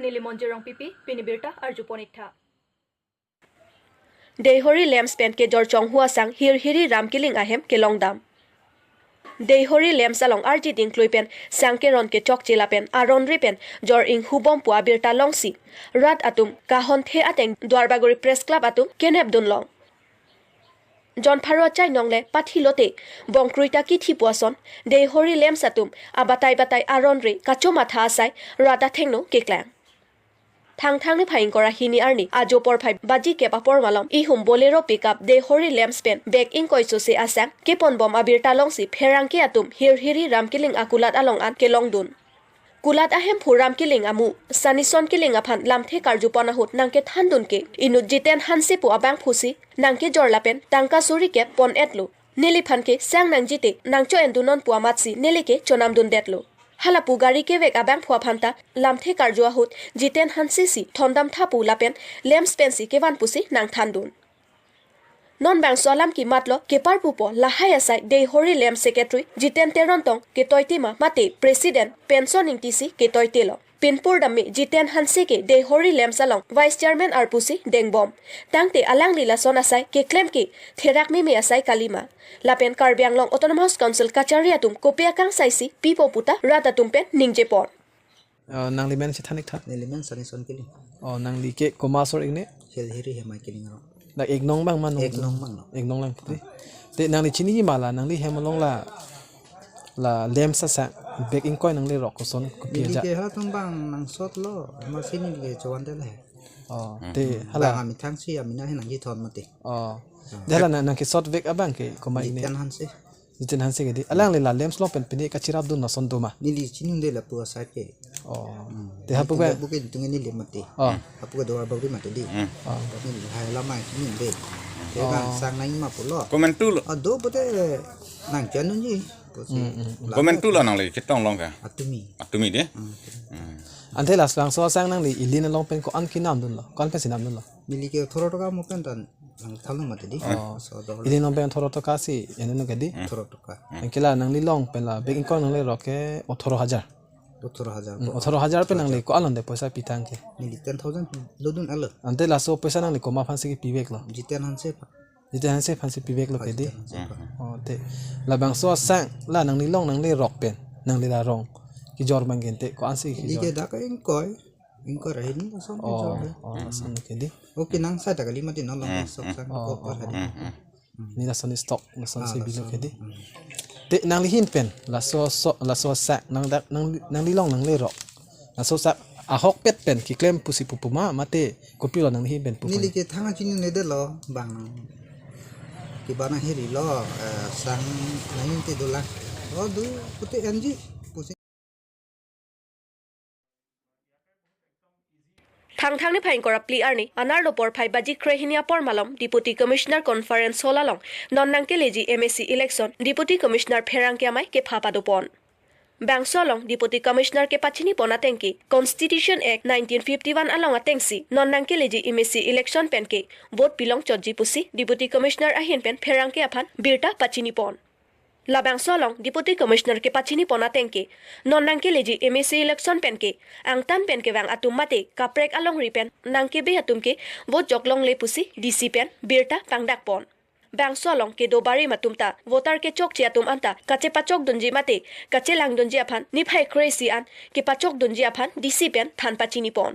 নীলিমঞ্জিৰং পিপি পিনিবিৰতা আৰু জুপনিথা দেহৰি লেমছ PAN ke jor chong hua sang hir hiri ram kiling ahem ke long dam দেহৰি লেমছ along arji ding kloi pen sang ke ron ke chok chela pen aron ri pen jor ing hubom pua birta longsi rat atum kahon the ateng Dwarbaguri press club atum kenep dun long জন ফাৰুৱা চাই নংলে পাঠি লতে বংক্ৰুইতা কি থি পোৱাচন দেহৰি লেমছ atum abatai batai aron ri kacho matha asai rata thengno keklang Thang Thangni phaing kora hini arni ajo por phai baji kepa por malom i hum bolero pickup dehori lamps pen bag ing koiso se asang kepon bom abir talong si pherang ke atum hir hiri ramkiling akulat along an kelong dun kulat ahem phu ramkiling amu sanison kiling aphan lamthe karjupona hut nangke thandun ke inu jiten hanse pu abang phusi nangke jorlapen tangka suri ke pon etlu neli phanke sang nang jite nangcho endunon pua matsi nelike chonam dun detlu halapu gari ke vek abang phua phanta lamthe karjua hut jiten hansisi thondam thapu lapen lems pensi kevan pusi nang thandun non bang solam ki matlo ke parpupo lahai asai dehori lem secretary jiten terontong ke toitima mate president pensioning tc ke toitelo pinpur dami jiten hanse ke dehori lem salong vice chairman arpusi dengbom tangte alang lila son asai ke claim ke therak mi asai kalima lapen Karbi Anglong autonomous council kachari atum kopia kang saisi pipo puta rata tumpen ningje por nangli men sithanik tha neli men sani son kili o nangli ke komasor igne hel hiri hemai kiling ro la ek nong bang man ek nong bang ek nong lang te nangli chini mala nangli hemolong la la lem sa sa bek ing koi nangli rok son kopia ja ke ha tum bang nang sot lo ma sini ke chowan de le o te hala ami thang si ami na nang ji thon mate o dela na nang ke sot vek abang ke koma ine jiten hanse ke di alang le la lem slo pen pini ka chirap dun na son doma nili chini de la pu sa ke o te ha pu ba bu ke tung ni le mate o ha pu ke do ba ri mate di o ni ha la ma chini de te ba sang nai ma pu lo comment tu lo a do bu te nang chan ni comment tu lo nang le kitong long ka atumi atumi de ante la sang so sang nang le ilin long pen ko an ki nam dun lo kon pen sinam dun lo nili ke thoro toka mo pen tan nang thalu mate di so do ilin long pen thoro toka si ene no ke di thoro toka angkela nang li long pen la bek in ko nang le roke 18000 18000 pe nang le ko alon de paisa pitang ke nili 10000 lodun alo ante la so paisa nang le koma phan si ki pibek lo jiten hanse jiten hanse phan si pibek lo ke di o te la bang so sang la nang li long nang le rok pen nang le la rong ki jor bang gente ko an si ki jor ke da ka ing koi ing ko rahin son ki jor o son ke di okay nang sa ta gali ma di no long sok sang ko par ha ni la son stock la son si bilo ke di te nang li hin pen la so so la so sa nang da nang nang li long nang le ro la so sa a hok pet pen ki klem pusi pupuma mate kopi lo nang li hin pen pupu ni li ke thanga chini ne de lo bang ki bana heri lo sang nang te dola o du pute anji Thang Thangni phaing kora pli arni anar lopor phai baji khrehinia por malom deputy commissioner conference holalong non nangke leji MAC election deputy commissioner pherang ke amai ke phapa dopon bangsolong deputy commissioner ke pachini pona tengki constitution act 1951 along atengsi non nangke leji MAC election pen ke vote pilong chotji pusi deputy commissioner ahin pen pherang ke aphan birta pachini pon labang solong deputy commissioner ke pachini pona tengke non nangke leji MAC election pen ke angtan pen ke wang atum mate kaprek along ripen nangke be atum ke vote joklong le pusi DC pen birta pangdak pon bang solong ke dobari matumta voter ke chok chiatum anta kache pachok dunji mate kache lang dunji aphan ni phai crazy an ke pachok dunji aphan DC pen than pachini pon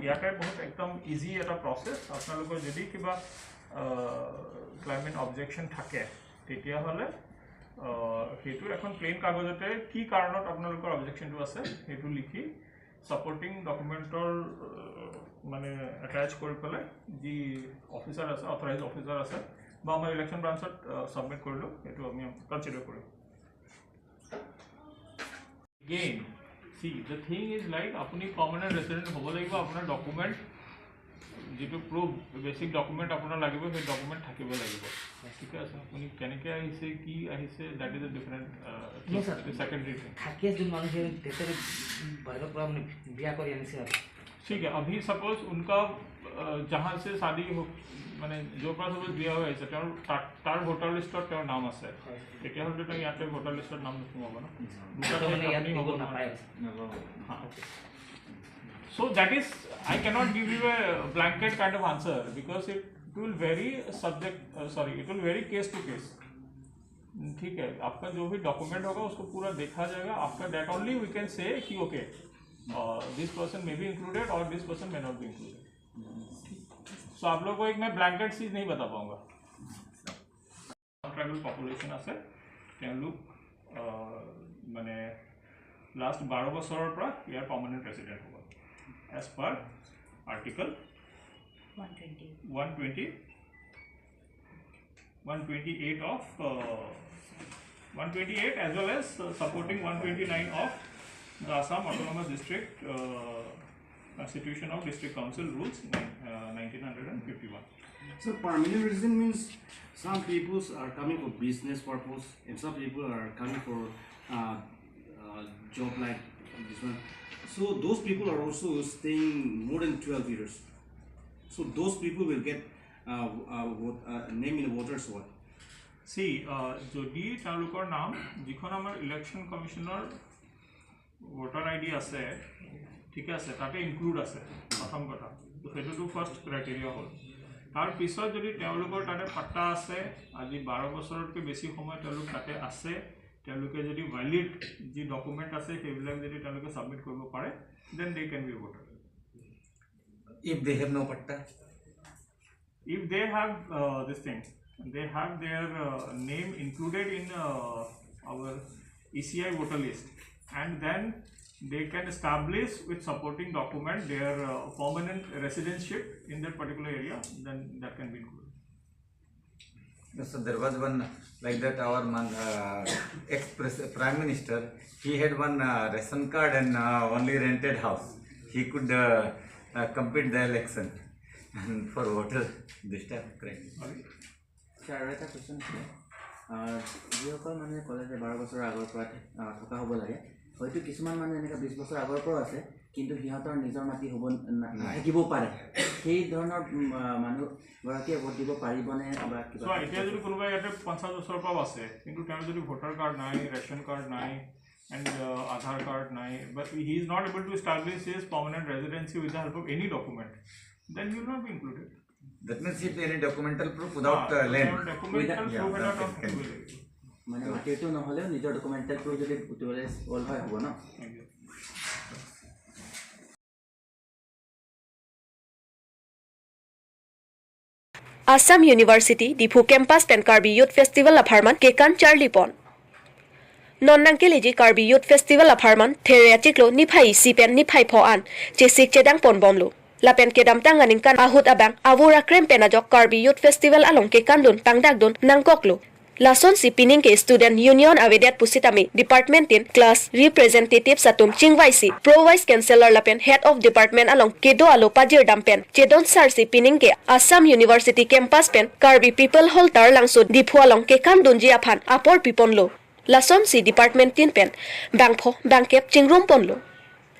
ইয়াতে বহুত একদম easy এটা process. আপোনালোকৰ যদি কিবা climate objection থাকে তেতিয়াহ'লে সেইটো এখন প্লেইন কাগজতে কি কাৰণত আপোনালোকৰ অবজেকশ্যনটো আছে সেইটো লিখি ছাপৰ্টিং ডকুমেণ্টৰ মানে এটাচ কৰি পেলাই যি অফিচাৰ আছে, অথৰাইজ অফিচাৰ আছে বা আমাৰ ইলেকশ্যন ব্ৰাঞ্চত ছাবমিট কৰিলোঁ, সেইটো আমি কনচিডাৰ কৰিম। Again see the thing is like আপুনি পাৰ্মানেণ্ট ৰেচিডেণ্ট হ'ব লাগিব, আপোনাৰ ডকুমেণ্ট যিটো প্ৰুফ বেচিক ডকুমেণ্ট আপোনাৰ লাগিব, সেই ডকুমেণ্ট থাকিব লাগিব। ঠিকে আছে, আপুনি কেনেকৈ আহিছে কি আহিছে that is a different secondary thing. থাকে যোন মানুহে তেখেতে বাহিৰৰ পৰা মানে বিয়া কৰি আনিছে আৰু ठीक है। अभी सपोज उनका जहाँ से शादी हो মানে য'ৰ পৰা সপোজ বিয়া হৈ আহিছে তেওঁৰ তাৰ ভোটাৰ লিষ্টত তেওঁৰ নাম আছে, তেতিয়াহ'লে তেওঁ ইয়াতে ভোটাৰ লিষ্টত নাম নোসোমাব ন, দুটা মানে ইয়াত হ'ব নাপায়। হা, okay. So that is, I cannot give you a blanket kind of answer because it will vary subject, sorry, it will vary case to case. ठीक है, आपका जो भी डॉक्यूमेंट होगा उसको पूरा देखा जाएगा। After that only we can say कि okay, this person may be included और this person may not be included. So आप लोग को एक मैं ब्लैंकेट चीज़ नहीं बता पाऊंगा। ট্ৰাইবেল পপুলেশ্যন আছে, তেওঁলোক মানে লাষ্ট 12 বছৰৰ পৰা ইয়াৰ পাৰ্মানেণ্ট ৰেচিডেণ্ট হ'ব as per article 128 of 128 as well as supporting 129 of the Assam Autonomous District Constitution of District Council Rules 1951. So permanent resident means some people are coming for business purpose and some people are coming for job like this one. So those people are also staying more than 12 years. So those people will get name in the voters what? See, যদি তেওঁলোকৰ নাম যিখন আমাৰ election কমিশ্যনৰ voter আই D আছে, ঠিকে আছে, তাতে include আছে, প্ৰথম কথা তো সেইটোতো ফাৰ্ষ্ট ক্ৰাইটেৰিয়া হ'ল। তাৰপিছত যদি তেওঁলোকৰ তাতে পাট্টা আছে, আজি 12 বছৰতকৈ বেছি সময় তেওঁলোক তাতে আছে, তেওঁলোকে যদি ভেলিড যি ডকুমেণ্ট আছে সেইবিলাক যদি তেওঁলোকে ছাবমিট কৰিব পাৰে, then they can be voter. If they have no patta, if they have this thing, they have their name included in our ECI voter list, and then they can establish with supporting document their permanent residentship in that particular area, then that can be included. So there was one like that, our man, ex prime minister, he had one ration card and only rented house. He could compete the election and for voter this type of crime. Sir, আৰু এটা question আছিলে, যিসকল মানুহে ক'লে যে 12 বছৰৰ আগৰ পৰা থকা হ'ব লাগে, হয়তো কিছুমান মানুহ এনেকৈ 20 বছৰ আগৰ পৰাও আছে কিন্তু সিহঁতৰ নিজৰ মাটি হ'ব নাথাকিবও পাৰে, সেই ধৰণৰ মানুহগৰাকীয়ে ভোট দিব পাৰিবনে বা কিবা? চোৱা, এতিয়া যদি কোনোবাই ইয়াতে 50 বছৰৰ পৰাও আছে কিন্তু তেওঁৰ যদি ভোটাৰ কাৰ্ড নাই, ৰেচন কাৰ্ড নাই and Aadhaar card নাই, but he is not able to establish his permanent residency with the help of any document, then he will not be included. That means if any documental proof without land. Documental proof এটা থাকিব লাগিব। মানে মাটিটো নহ'লেও নিজৰ ডকুমেণ্টেল proof যদি দিবলৈ হ'ল হয় হ'ব ন? Assam University Diphu campus pen Karbi youth festival আফাৰমান কেকান Charlie পন নন্নাংকেলিজি কাৰ্বি ইউথ ফেষ্টিভেল আফাৰমান থেৰেয়া চিকলো নিফাই চি পেন নিফাই ফ আন চেচিক চেদাং পন বমলো lapen kedam tanganing kan ahut abang awura krem penajok Karbi Youth Festival along ke kandun pangdagdun nangkoklo lason si pining ke student union avedet pusitami department in class representative satum chingwai si pro vice chancellor lapen head of department along kedo alo pajir dampen chedon sar si pining ke Assam University campus pen Karbi people hall tar langso diphu along ke kandun ji aphan apor piponlo lason si department tin pen bangpho bangkep chingrum ponlo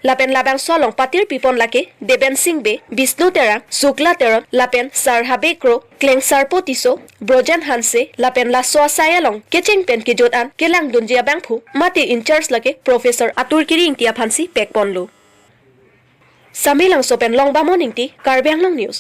lapen labang solong patir pipon lake Deben Singh Be, Bishnu Terang, Shukla Teron, lapen sar habe kro kleng sarpo tiso Brojen Hanse, lapen la soa sayalong kecheng pen ke jot an kelang dunjia bangphu mati in-charge lake professor Atur Kiri ingtia phansi pek ponlo samilang sopen long bamon ingti Karbi Anglong news.